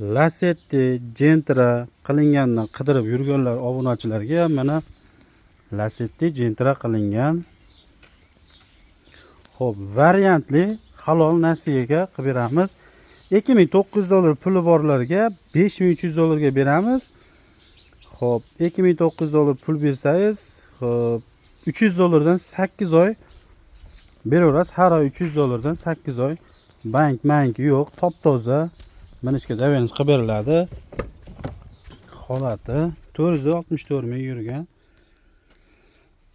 Lasetti Gentra qilinganini qidirib yurganlar, obunachilarga mana Lasetti Gentra qilingan. Xo'p, variantli halol nasiyaga qilib beramiz. 2900 dollar puli borlarga 5300 dollarga beramiz. Xo'p, 2900 dollar pul bersangiz, xo'p, 300 dollardan 8 oy beraverasiz. Har oy 300 dollardan 8 oy. Bank mank yo'q, top-toza. Minishga доверенность qilib beriladi. Holati 464 ming yurgan.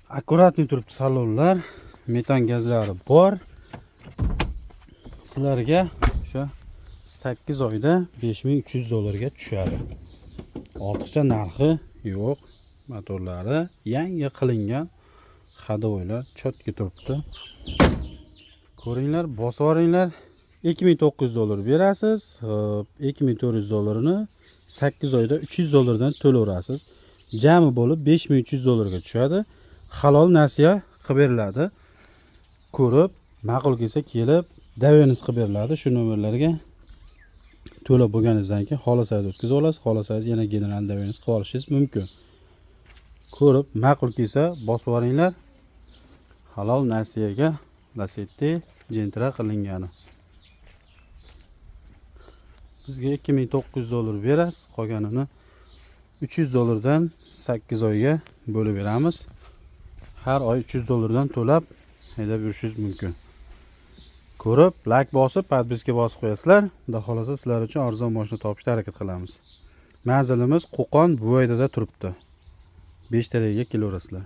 Аккуратный turibdi salonlar. Metan gazlari bor. Sizlarga o'sha 8 oyda 5300 dollarga tushadi. Ortiqcha narxi yo'q. Motorlari yangi qilingan. Ходовой lar чётко turibdi. Ko'ringlar, bosib yuboringlar. 2900 dollar berasiz. Xo'p, 2400 dollarini 8 oyda 300 dollardan to'layverasiz. Jami bo'lib 5300 dollarga tushadi. Halol nasiya qilib beriladi. Ko'rib, ma'qul kelsa kelib, доверенность qilib beriladi. Shu nomerlarga to'lab bo'lganingizdan keyin xohlasangiz o'tkazib olasiz, xohlasangiz yana general доверенность qilib olishingiz mumkin. Ko'rib, ma'qul kelsa bosib yuboringlar. Halol nasiyaga Lasetti Gentra qilingani. Bizga 2900 dollar berasiz, qolganini 300 dollardan 8 oyga bo'lib beramiz. Har oy 300 dollardan to'lab haydab yurishingiz mumkin. Ko'rib, layk bosib, подписка bosib qo'yasizlar. Xudo xohlasa, sizlar uchun arzon mashina topishda harakat qilamiz. Manzilimiz Qo'qon, Buvaydada turibdi. 5 taragiga kelaverasizlar.